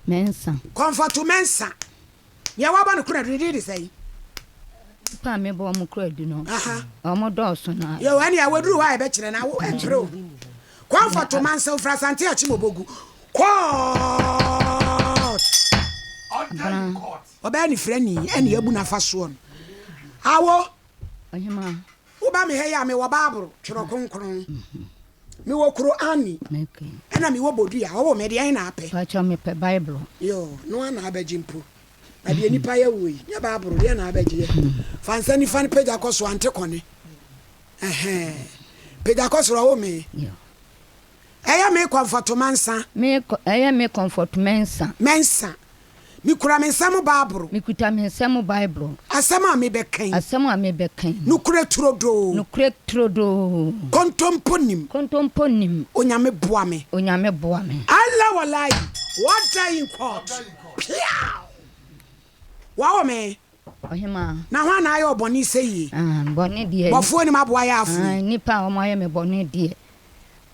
Mensah. Comfort Mensah. Nea wabɔ no kora du no din de sɛn? Nnipa a mebɔ wɔn kora du no, wɔn dɔɔso na. Yo, ɛnea wɔduru hɔ a yɛbɛkyerɛ na wo ɛmpere wo. Comfort Mensah ofiri Asante Akyem Obogu. Court. Abena. Ɔbɛyɛ ne firani ɛne abu no afa soɔ no. Awo. Ɔhemaa. Woba me ha yi a, mewɔ Bible, Twerɛ Kronkron, mewɔ Qur'ani, ɛna mewɔ Bodua. Ɔwɔ me deɛn na apɛ? Pakyɛ mepɛ Bible. Yoo, no ara na abɛgye mpo. Na deɛ nipa yɛ wɔ yi, nyɛ Bible, deɛ na abɛgye yɛ. Fa nsa nifa no pagya kɔ soro, ante kɔne. Ɛhɛn. Pagya kɔ soro, ɔwɔ me. Ɛyɛ me Comfort Mansa. Me ɛyɛ me Comfort Mensa. Mensa. Mikura me nsa mu Baaboro. Mikuta me nsa mu Bible. Asɛm a mebɛka yi. Asɛm a mebɛka yi. Nokorɛ turodoo. Nokorɛ turodoo. Kontompo nnim. Kontompo nnim. Onyame boa me. Onyame boa me. Allah walayi, order in court. Piaw! Wawo me. Ɔhemaa. Na hwan na ayɛ wo bɔne seyie? Ah, bɔne deɛ. Bɔfoɔ nim aboa yɛ afo yi. Ah, nnipa a wɔayɛ me bɔne deɛ.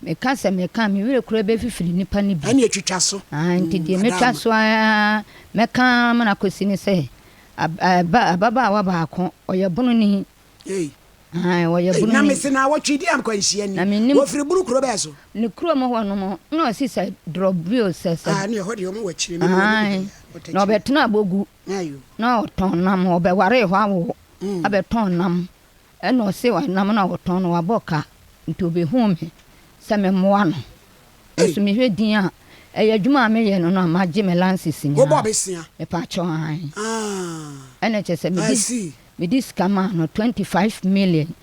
Meka sɛ meka a, me werɛ koraa bɛfifiri nnipa no bi. Ɛnneɛ twitwa so. Ah, nti deɛ mɛtwa so ara, mɛka ara ma no akɔsi ne sɛ, ab, aba, ababaawa baako, ɔyɛ bononi. Ei. Ah, ɔyɛ Ei, bononi. na mese naawɔtwe di ankwanhyia ni. Na mennim. Wɔfiri Bunu kuro bɛɛ so? Ne kurom hɔ nom, na ɔse sɛ Drɔbio, sɛ, sɛ. Ah, ɛnneɛ ɛhɔ deɛ wɔn wɔ akyire, menim wɔn mu Ae, biara. Wɔtɔ na akyire. ɔbɛtenaa Bogu. Ayo. Na ɔtɔn nam, ɔbɛwaree hɔ awo, abɛtɔn nam. Ɛna ɔse ɔnam no a ɔtɔn no wabɔ ka nti ɔbɛhuu me sɛ me mmoa no. Nso mehwɛ din a ɛyɛ adwuma a meyɛ no no a magye me lances nyinaa. Wobɔ besia? Mepaakyɛw aane. Ɛna kyerɛ sɛ I mede see. mede sika maa no 25 million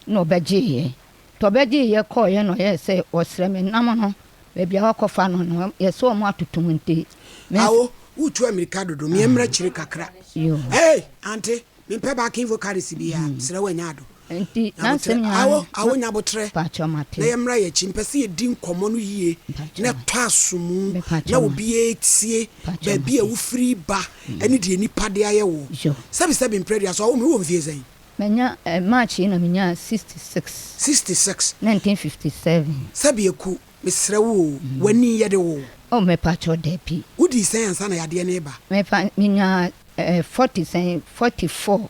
na ɔbɛgyeeɛ. Nti ɔbɛgyeeɛ kɔeɛ na ɔyɛɛ sɛ ɔsrɛ me nam no baabi a wakɔfa no no yɛsɛ wɔn atoto mu nti me Awo, wotu amirika dodo, meɛmmra akyire kakra. Yoo. Hey, ante. Mempɛ backing vocalist biaa mesrɛ wo ɛnyɛ ado. Nti Nyabotrɛ n'asɛm nyinaa awo no awo nyabotrɛ Mpakyɛw mate. na yɛmmra yɛakyi mpɛ sɛ yɛdi nkɔmmɔ no yie na Mpakyɛw ɛtɔ asomu na Mepakyɛw mate. obiara tie Mpakyɛw baabi a mate. wofiri ba ɛne deɛ nipa de ayɛ wo. Yo. Sɛbi sɛbi mprɛ aduasa ɔwo me wowɔ mfie sɛn? Manya eh March yi na menyaa 66. 66. 1957. Sɛbi Aku mesrɛ wo o w'ani yɛde wo? Oh mepakyɛw dabi. Wodii sɛn ansa na yadeɛ no reba? Mepa menyaa Eh forty sɛn 44.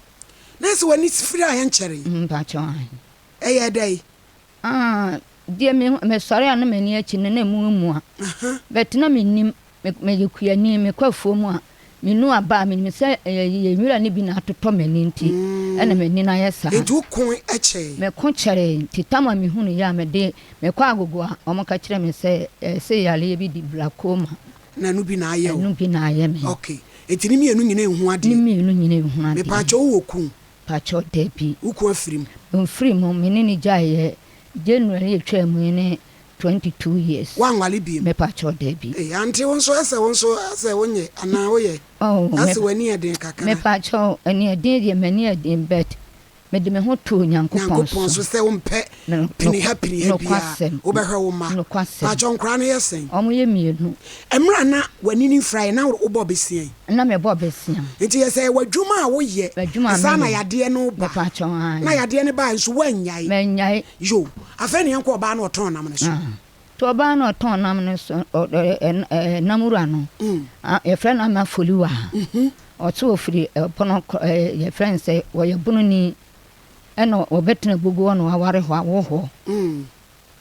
Na sɛ w'ani firi a ɛnkyɛree. Mpakyɛw ahe. Ɛyɛɛ dɛn? Ah deɛ me me sɔre a na m'ani akyi no na emu amua but na me nnim me meyɛ kuani me kɔ afuo mu a me nu aba a menim sɛ ɛyɛ yɛ nwura no bi na atotɔ m'ani nti ɛna m'ani no ayɛ saa. Nti wo ko kyɛree? Me ko kyɛree nti tam a me hunu yɛ a me de me kɔ agogo a wɔn ka kyerɛ me sɛ ɛsɛ yareɛ bi de glaucoma. Na ɛno bi na ayɛ wo? Ɛno bi na ayɛ me. Ok. Enti ne mmienu nyina nhu adeɛ? Ne mmienu nyina nhu adeɛ. Mepaakyɛw wo wɔ kun? Paakyɛw dabi. Wo kun afiri mu? Ɔmfiri mu, me ne no gyaeɛ January a ɛtwaa mu yi ne 22 years. Woanwale biom? Mepaakyɛw dabi. Ei aunty wo nso asɛ wo nso asɛ wonyɛ anaa woyɛ? Oh me Asɛ w'ani yɛ den kakra. Mepaakyɛw aniɛden deɛ m'ani yɛ den but Mede me ho too Nyankopɔn Nyankopɔn so. so sɛ wompɛ piniha piniha biara, Nokwasɛm. wobɛhwɛ wo mma. Nokwasɛm. Pakyɛ nkwadaa no yɛ sɛn? Wɔn yɛ mmienu. Mmerɛ a na w'ani no mfiraeɛ na wobɔ besia yi? Na mebɔ besia. Nti yɛ sɛ ɛyɛ w'adwuma a woyɛ M'adwuma a ansa na meyɛ. yadeɛ no reba. Mepakyɛw, aane. Na yadeɛ no baeɛ nso woannyae. Mannyae. Yoo, afei na yɛnkɔ ɔbaa no a ɔtɔn nam no so. Ah. Nti ɔbaa no a ɔtɔn nam no so, ɔ, ɛ, ɛ, ɛ, nam wura no, ah, yɛfrɛ no Ama Foliwa. Ɔse ɔfiri Ɛpono, ɛ, yɛfrɛ no sɛ ɔyɛ Bononi, ɛna ɔbɛtena Bogu hɔ na waware hɔ, awo hɔ.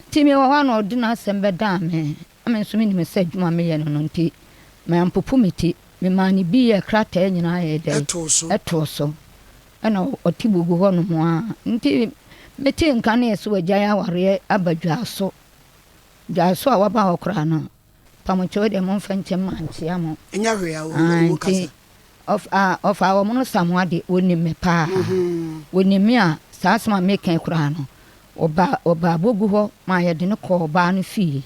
Nti mewɔ hɔ a na ɔde n'asɛm bɛdaa me, na me nso menim sɛ adwuma a meyɛ no no nti, mampopo me ti. Memaa no bi yɛɛ krataa nyinaa yɛɛ dɛn? Ɛtoo so. Ɛna ɔte Bogu hɔ nom a, nti metee nka ne yɛ sɛ wagyae awareɛ aba Dwaso. Dwaso a waba hɔ koraa no, pamokyɛw deɛ momfa nkyɛm mankyea mo. Ɛnyɛ hwee a Ae wo kasa. nti ɔf a ɔfaa wɔn no Samoa de, wɔnim me paa. Wɔnim me a saa asɛm a meka yi koraa no, ɔbaa ɔbaa Bogu hɔ maa yɛde no kɔɔ ɔbaa no fie.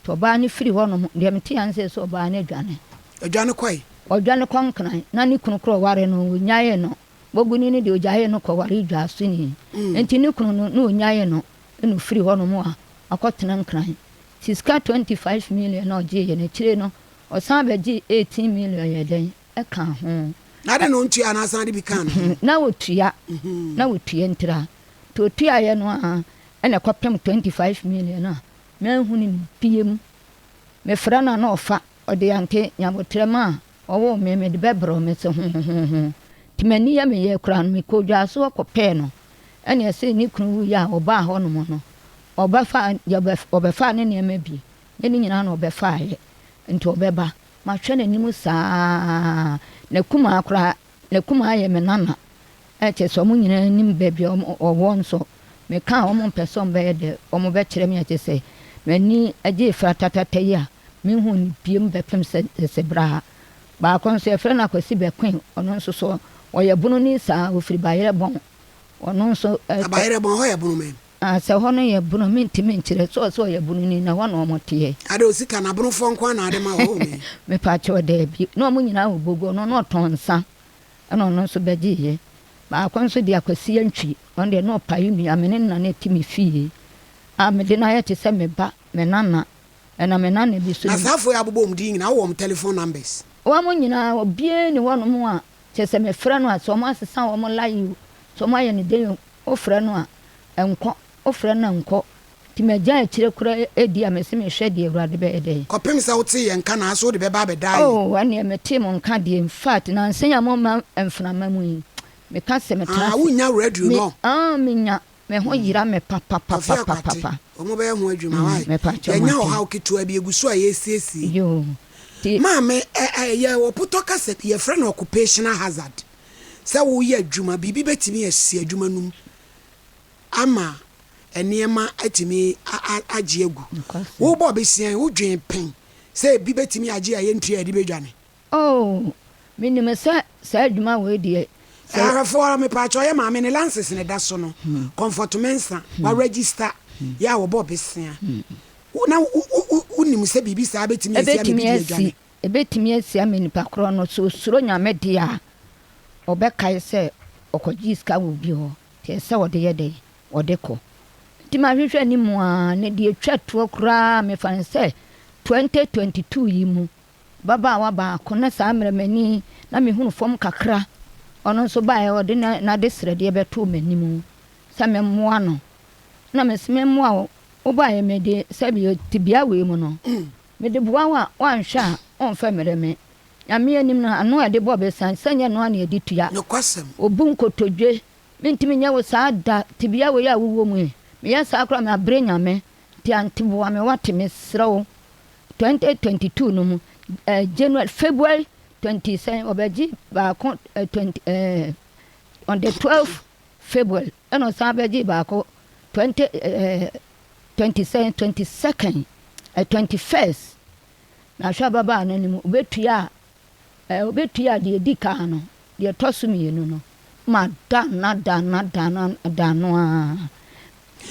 Nti ɔbaa no firi hɔ nom, deɛ meteɛ ara ne sɛ sɛ ɔbaa no adwane. Adwane kɔe? Ɔdwane kɔ Nkran, na ne kunu koraa ɔware no, wɔnyaee no. Boguni no deɛ ɔgyaee no kɔwaree Dwaasoni. Nti ne kunu no, na ɔnyaee no na ɔfiri hɔ nom a wakɔtena Nkran. Nti sika 25 million na ɔgyeeɛ no, akyire no ɔsan bɛgyee 18 million yɛɛ dɛn? Ɛkaa ho. Na adɛn na ɔntua anaa san de bi kaa ne ho? Na ɔtua, na ɔtua ntira. Nti ɔtuaeɛ no ara na ɛkɔpem 25 million a manhu no biom. Mefrɛ no a na ɔfa. Ɔde ante nyabotrɛ maa ɔwoo me, mede bɛbrɛ wo, mese hohohoho. Nti m'ani yɛ me yɛ koraa no, mekɔɔ dwaso hɔ kɔpɛɛ no. Ɛna ɛse ne kunu wuiɛ a ɔbaa hɔ nom no, ɔbɛfaa deɛ ɔbɛfaa ne nneɛma bi, nyɛ ne nyinaa na ɔbɛfaaeɛ, nti ɔbɛba. Mahwɛ n'anim saa ara, n'akumaa koraa, n'akumaa yɛ me nana, ɛ kyerɛ sɛ wɔn nyinaa nim baabi a ɔwɔ nso meka a wɔn mpɛ sɛ wɔn bɛyɛ dɛ, wɔn bɛkyerɛ me a kyerɛ sɛ m'ani gye fratatata yi a menhuu no biom bɛpem sɛ sɛ berɛ a baako nso yɛfrɛ no Akwasi Bɛkoe, ɔno nso so ɔyɛ bononi saa, ɔfiri Bayerɛ Bɔn, ɔno nso ɛ. Na Bayerɛ Bɔn hɔ yɛ bono mɛn? Ah, sɛ hɔ no yɛ bono mentumi nkyerɛ, sɛ ɔsɛ ɔyɛ bononi na hɔ na wɔn teɛ. Ade osika no abonofoɔ nko ara na ade ma wɔ hɔ mɛn? Mepakyɛw daabi, na wɔn nyinaa wɔ Bogu, ɔno na ɔtɔn nsa ɛna ɔno nso bɛgyeeɛ. Baako nso deɛ Akwasi Antwi, ɔno deɛ na ɔpae nnua, me ne no na na ɛte me fie a mede no ayɛ te sɛ me ba, me nana. Ɛna me nana bi nso Na nim. saa foɔ yi abobɔ wɔn din nyinaa, wowɔ wɔn telephone numbers? Wɔn nyinaa, obiara nni hɔnom a kyerɛ sɛ mefrɛ no a, sɛ wɔasesa wɔn line o, sɛ wɔayɛ no dɛn o, wofrɛ no a, ɛnkɔ, wofrɛ no a ɛnkɔ. Nti magyae akyire koraa di a mese mehwɛ deɛ Awurade bɛyɛ dɛn. Kɔpem sɛ wotee yɛn nka naaso wode bɛba abɛdaa yɛn. Oh, ɛneɛ metee mo nka deɛ, infact nansa yi a momma mframa mu yi, meka sɛ metena Ah, ase, wonnya radio me, no? ah, menya, me ho yera me Kofi Akwate, papapapapapa. wɔn bɛyɛ ho adwuma, Mm, why? mepaakyɛw Yɛanya mate. ɔhaw ketewa bi, egu so a yɛresiesie. Yoo, nti. Maame, ɛ, ɛ, yɛwɔ potɔ kasa bi, yɛfrɛ no occupational hazard. Sɛ woreyɛ adwuma, biribi bɛtumi asi adwuma no mu ama nneɛma atumi agye agu. Wobɔ besia yi, wodwen pen sɛ ebi bɛtumi agye a yɛntua a yɛde bɛdwane? Oh, menim sɛ saa adwuma wei deɛ, sɛ. Ahwɛfoɔ, mepaakyɛw yɛ maame ne lances na ɛda so no, Comfort Mensah, wa register, yɛ a wɔbɔ besia. Wo, na wo, wo, wo, wonim sɛ biribi saa bɛtumi asi ama Ɛbɛtumi ebi de asi, adwane? ɛbɛtumi asi ama nipa korɔ no, sɛ ɔsuro Nyame deɛ a, ɔbɛkae sɛ ɔkɔgyee sika wɔ obi hɔ, nti ɛsɛ sɛ ɔde yɛ dɛn? Ɔde kɔ. Nti mahwehwɛ anim ara, ne deɛ ɛtwa toɔ koraa mefa no sɛ 2022 yi mu, ababaawa baako na saa mmerɛ m'ani na mehunu fam kakra, ɔno nso baeɛ ɔde n'adesrɛdeɛ bɛtoo m'anim sɛ memmoa no. Na mese memmoa wo, wobaeɛ mede sɛdeɛ tebea wei mu no, mede boa wo a woanhwɛ a womfa mmerɛ me. Nyame anim no, ano a ɛde bɔ besa, sɛ nyɛ ɛno ara na yɛde tua. Nokwasɛm. Obu nkotodwe, Mentumi nyɛ wo saa da, tebea wei a wowɔ mu yi. Meyɛ saa koraa a, mabrɛ Nyame. Nti ante boa me wate, mesrɛ wo. 2022 no mu, eh, January, February 20 sɛn, ɔbɛgye baako eh, 20 eh, on the 12 February, ɛna ɔsan bɛgye baako 20 eh, 20 sɛn, 22nd, eh, 21st. Na hwɛ ababaa no anim, obetua a, eh, obetua deɛ edi kan no, deɛ ɛtɔ so mmienu no, ma da na da na da na da no ara.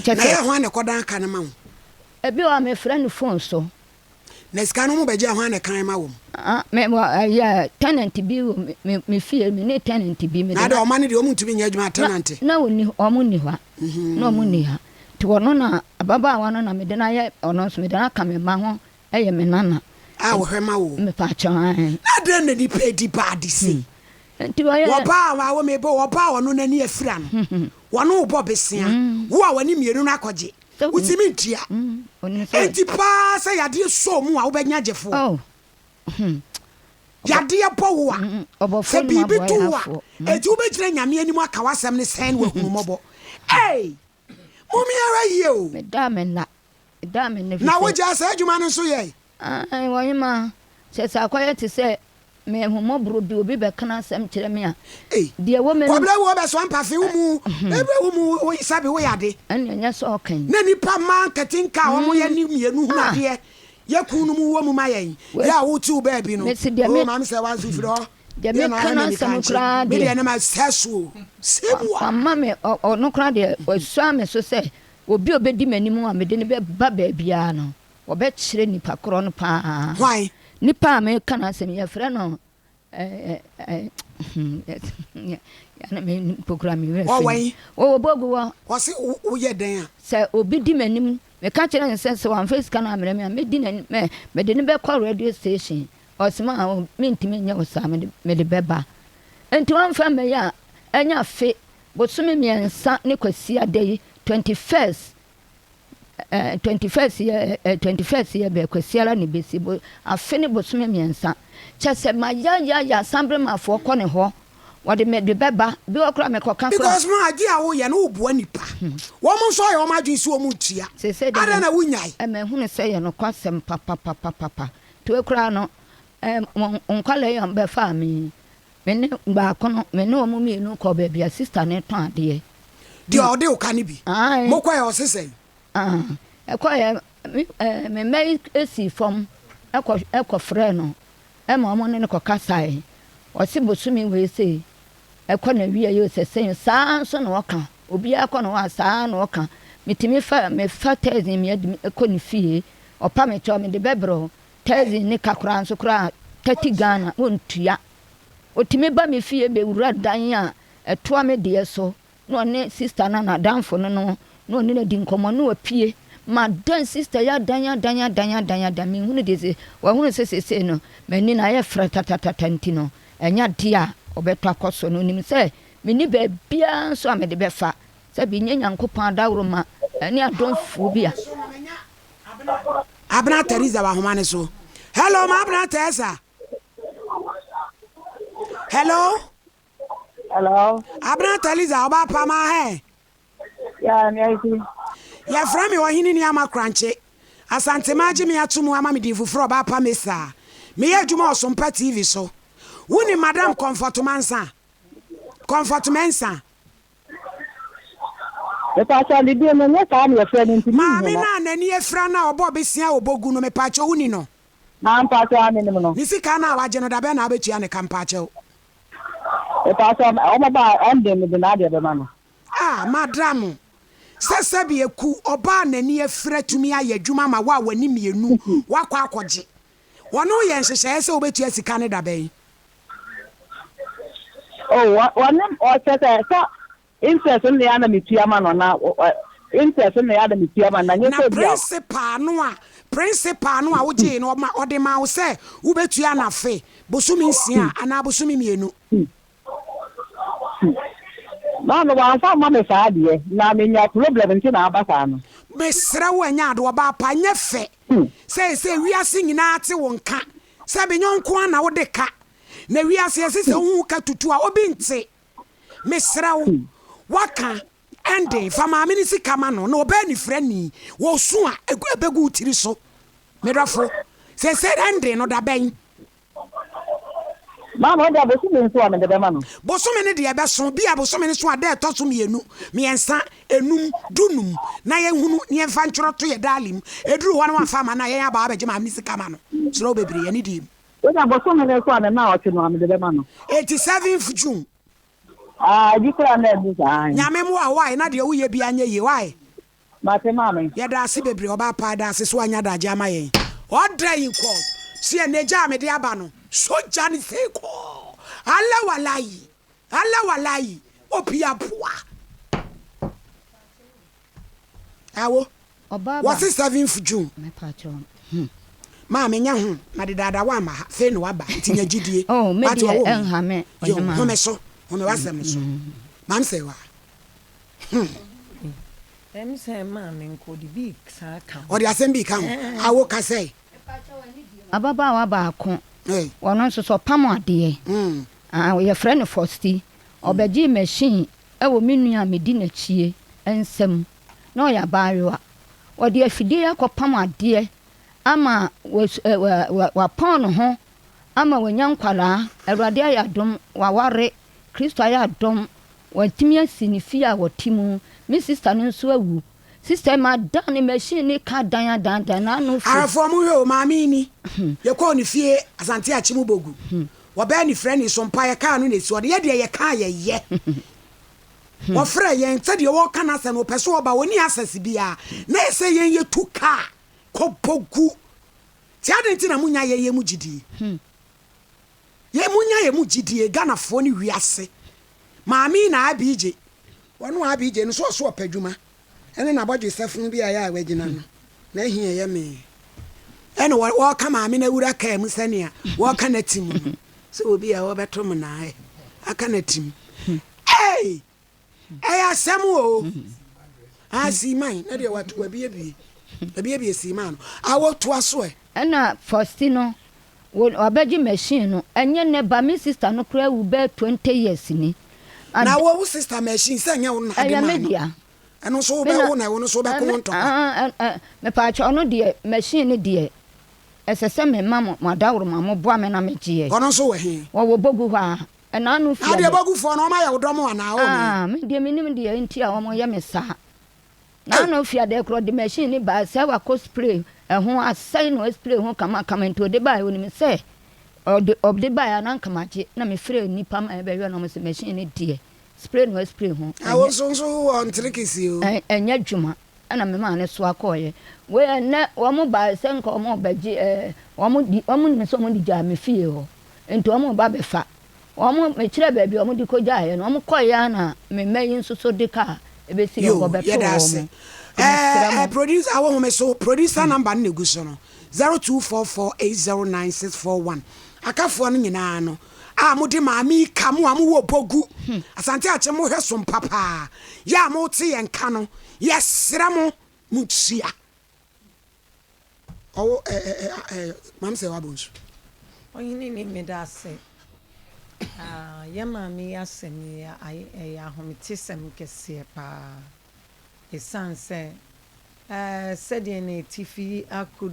Kyɛ Na sɛ, ɛyɛ hwan na ɛkɔdan ka no ma wo? ebi wɔ hɔ a mefrɛ no phone so. Na sika no wɔbɛgye a hwan na ɛkan ma wɔn? Ah, me wɔ ɛyɛ tenant bi wɔ me me me fie, me ne tenant bi mede Na na adɛ ɔma no deɛ wɔn ntumi nyɛ adwuma na tenant? na wɔnni wɔn nni hɔ a, na wɔn nni ha. Nti ɔno na ababaawa no na mede no ayɛ ɔno nso mede no aka me mma ho Ɛyɛ me nana. A ɔhwɛ ma wo. Mepaakyɛw ae. Na adɛn na nipa adi ba ade sei? Nti ɔyɛ. Wɔba a wawo me bo, wɔba a ɔno n'ani afira no, wɔne wo bɔ besea, wo a w'ani mmienu no akɔgye, wotumi ntua. Enti paa sɛ yadeɛ sɔ mu a wobɛnya gyefoɔ. Yadeɛ bɔ wo a, sɛ biribi to wo a, enti wobɛgyina Nyame anim aka w'asɛm ne sɛn na wahunu mmɔbɔ. Ei! Mommyɛ yie o. Medaa me nna. Medaa me nna Na efisɛ. wogyaa saa adwuma no nso yɛe? Aane, ɔhemaa, sɛ sɛ akɔyɛ te sɛ me ahummɔborɔ bi, obi bɛka n'asɛm kyerɛ me a, Ei, deɛ ɛwɔ m'anom. Kɔbere wo bɛsoa mpafe wo mu, ɛbrɛ wo mu, wo sabi wo yɛ ade. Ɛnneɛ nyɛ sɛ ɔka yi. Na nnipa mmaa nketenka a wɔyɛ ne mmienu hunu adeɛ, yɛ kun no mu wɔ mu ma yɛn, yɛ a wote wo baabi no, Mese deɛ me. Oh, maame sɛ wanso firi hɔ. Deɛ meka no asɛm koraa deɛ. Me deɛ ne ma sɛ so o, sɛ mu a. Wama me, ɔno koraa deɛ, wasua me so sɛ obi a ɔbɛdi m'anim a mede no bɛba baabiara no, wɔbɛkyerɛ nipa korɔ no paa. Hwan? Nipa a meka n'asɛm yi, yɛfrɛ no mpo koraa me werɛ fi. Ɔwɔ Ɔwɔ Bogu hɔ. Ɔse woyɛ dɛn a? Sɛ obi di m'anim, meka kyerɛ no sɛ sɛ wamfa sika no ammrɛ me a, mɛdi n'anim, mede no bɛkɔ radio station. Ɔse ma o, mentumi nyɛ wo saa, mede mede bɛba. Enti wamfa ammɛyɛ a, ɛnyɛ afe, bosome mmiɛnsa ne Kwasiada yi, 21st. Eh, 21st yɛ eh, 21st yɛ bɛ Kwasiara ne bɛsi bo afe ne bosome mmiɛnsa. Kyɛ sɛ mayayaya Asambremafoɔ kɔ ne hɔ, wɔde me de bɛba, bi wɔ koraa mekɔka koraa. Because ma adeɛ a woyɛ no woboa nipa. Wɔn nso ayɛ wɔn adwene sɛ wɔn ntua. Seesei deɛ Adɛn na wonyae? eh, mahunu sɛ yɛ nokwasɛm papapapapa. Nti wei koraa no, eh, mo nkwadaa yi a wɔbɛfaa me yi, me ne baako no, me ne wɔn mmienu kɔɔ baabi a sista no retɔn adeɛ. Deɛ ɔde wo ka no bi. Ae. Mokɔɛ ɔse sɛn? Ah, ɛkɔeɛ, me, eh, me mma yi sii fam kɔ, kɔfrɛɛ no ma wɔn ne no kɔkasaeɛ. Ɔse bosome wei sei ɛkɔ n'awieeɛ o, sɛ sei o, saa ara nso na ɔka. Obiara kɔ ne hɔ a, saa ara na ɔka. Metumi fa, mefa taxi me de kɔ ne fie, ɔpa me kyɛw, mede bɛbrɛ wo. Taxi ne ka koraa nso koraa, 30 Ghana, wontua. Ɔtumi ba me fie bɛwura dan a ɛtoa me deɛ so na ɔne sista no n'adamfo no no na ɔne no adi nkɔmmɔ na wapue. Madan sista yi adan adan adan adan adan menhunu deɛ se wahunu sɛ seesei no m'ani no ayɛ fratatatata nti no ɛnyɛ adeɛ a ɔbɛtɔ akɔ so no ɔnim sɛ menni baabiara nso a mede bɛfa sɛ bi nyɛ Nyankopɔn adaworoma ne adomfoɔ bi a. Abena Theresa wɔ ahoma no so. Hello, ma Abena Theresa. Hello. Hello. Abena Taliza, ɔba pa ma hɛ. Yeah, me ayi. Yɛfrɛ me ɔhene ni ama Krankye. Asantema agye me ato mu ama me din foforɔ ɔba pa Mesa. Meyɛ adwuma wɔ Sompa TV so. Wonim Madam Comfort Mansa? Comfort Mensah. Mepaakyɛw ne din no nyɛ saa na yɛfrɛ no nti menhu Maame no. no a n'ani afira no a ɔbɔ besia a ɔbɔ gu no mepaakyɛw woni no? Haa mpaakyɛw aa menim no. Ne sika no a wagye no dabɛn na wobɛtua ne ka mpaakyɛw? Mepaakyɛw ɔmo ba a ɛnde mede n'adeɛ bɛma no. Ah madam sɛ sɛbi eku ɔbaa a n'ani afira tumi ayɛ adwuma ama wo a w'ani mienu wakɔ akɔgye. Wɔne wo yɛ nhyehyɛeɛ sɛ wobɛtua sika no dabɛn? Oh, wɔne ɔkyɛ sɛ sɛ interest no na yɛ na metua ma no na interest no na yɛ na metua ma no na nyɛ Na sɛ bi a. principal no a principal no a wogyee no ɔma ɔde maa wo sɛ wobɛtua no afe, bosome nsia anaa bosome mienu. Maame wamfa amma me saa deɛ na menya problem nti na aba saa no. Mesrɛ wo ɛnyɛ ade ɔbaa pa ɛnyɛ fɛ sɛ sɛ wiase nyinaa te wo nka sɛ menyɛ wo nko ara na wode ka na wiase ɛse sɛ wohu wo ka tutu a obi nte mesrɛ wo waka ɛnde fa maame no sika ma no na ɔbɛyɛ nifrani wɔ su a ɛbɛgu wo tiri so medɔfo sɛ sɛ ɛnde no da bɛn. Maame, ɔde a bosome nso a mede bɛma no. Bosome no deɛ ɛbɛso, bi a bosome no so a da ɛtɔ so mienu, miɛnsa, enum, du-num, na yɛnhunu na yɛmfa ntwerɛ to yɛ daali mu. Ɛduru hɔ na wamfa amma no a, yɛn aba abɛgye maame no sika ama no. Mesrɛ wo bebree, yɛne deɛ mu. Wei deɛ bosome no so a ne naawɔtwe no a mede bɛma no. Enti seventh June. Ah, ebi koraa na ɛdu saa. Nyame mmoa wo wai na deɛ woyɛ biara nyɛ yie wai. Mate maame. Yɛda ase bebree ɔbaa paa da ase sɛ wanya adagye ama yɛn. Ɔdra yi kɔ seɛ n'agya a mede aba no sogya no sei kɔ ala walayi ala walayi opi aboa awo Ɔbaa ba. wɔse seventh June Mepaakyɛw hmm. Maa menya ho na dedaada woamma ha afei na waba nti nya gyidie Oh me wate deɛ ɔwɔ me ɛnha me yo ɔhemaa. home so home w'asɛm so maam sɛ wa. Hmm. Ɛm sɛ maame nka ɔde bi saa ka ho. Ɔde asɛm bi ka ho. Awo ka sɛ. Ababaawa baako, ɔno nso so ɔpam adeɛ. Ah, yɛfrɛ no Fosti. Ɔbɛgyee machine wɔ me nua a medi n'akyie nsam. Na ɔyɛ abaayewa. Ɔde afidie akɔpam adeɛ ama wapɔn ne ho ama wanya nkwadaa. Awurade ayɛ adom, waware. Kristo ayɛ adom, Watumi asi ne fie a ɔte mu. Me sista no nso awu. Sista yi madan ne machine ne ka dan adan dan n'ano fi. Arefoɔ mo hwɛ o maame yi ni yɛkɔɔ ne fie Asante Akyem Bogu wɔbɛɛ ne frɛ ni so mpa yɛkaa no na ɛsi ɔde yɛ deɛ yɛkaa yɛyɛ wɔfrɛ yɛn sɛdeɛ wɔka n'asɛm no ɔpɛ so ɔba ɔni asɛse biara na ɛsɛ yɛn yɛtu kaa kɔ Bogu nti adɛn nti na monya yɛyɛ mu gyidie. Yɛ mo nya yɛ mo gyidie Ghanafoɔ ne wiase maame yi na ABJ wɔno ABJ no so ɔso ɔpɛ adwuma ɛne nabɔdwesɛ fon bi a yɛ a wagyina no na ahi ɛyɛ mee ɛne wɔka maame no awura kaa mu sɛnea wɔka na ti mu no sɛ obi a wɔbɛto mo na ɛ aka na ti mu ei ɛyɛ asɛm o asi man na deɛ wato wabiebie. Ebiebie sii maa no. Awo toa so ɛ. Ɛna first no wɔ wabɛgye machine no ɛnyɛ nɛ ba me sister no koraa awu bɛyɛ 20 years ni. Na wo wo sister machine sɛ nyɛ wo na ade Ɛyɛ maa me no. dea. Ɛno nso wo Me bɛ na wo na wo no nso wobɛko wo ntɔkwa. Mepaakyɛw ɔno deɛ machine no deɛ ɛsɛ sɛ me ma mo mo adaworoma mo boa me na me gyeɛ. Ɔno nso wɔ he? Wɔwɔ bogu hɔ a ɛna ano Na fie deɛ dɛ. bogufoɔ no wɔn ayɛ wo dɔm anaa? Oh me. Ah me deɛ menim deɛ nti a wɔn yɛ me saa. N'ano fi adɛ korɔ de machine no bae sɛ wakɔ spray ɛho asɛe na waspray ho kamakama nti ɔde bae onim sɛ ɔde ɔde bae a na anka magye na me frɛ nnipa ma ɛbɛhwɛ na ɔmo se machine no deɛ spray na waspray ho Na wo ɛnyɛ nso nso wowɔ ntirekisi o. Ɛnyɛ adwuma ɛna me maa no soa kɔeɛ. Wei ɛnnɛ wɔn bae sɛ nka wɔn rebɛgye ɛɛ wɔn di wɔn nim sɛ wɔn de gyaa me fie hɔ nti wɔn reba abɛfa. Wɔn, mekyerɛɛ baabi a wɔde kɔgyaeɛ no, wɔkɔeɛ ara na me mma yi nso so de kaa bɛsii hɔ, Yoo, wɔbɛtoo yɛda ase. wɔn. Nti mesrɛ Ɛɛ mo. producer wo home so, producer number no na egu so no, 0244809641. Akafoɔ no nyinaa no, a mode maame yi ka mo a mowɔ Bogu, Asante Akyem mohwɛ som papaa, yɛ a mote yɛn nka no, yɛsrɛ mo, montua. Ɔwo ɛ ɛ ɛ ɛ maame sɛ wabɔ nsu. Ɔhene ni meda ase. Ah, yɛn maame yi asɛm yi ɛyɛ ahometesɛm kɛseɛ paa. Ɛsiane sɛ, eh, sɛdeɛ na atifi akɔ.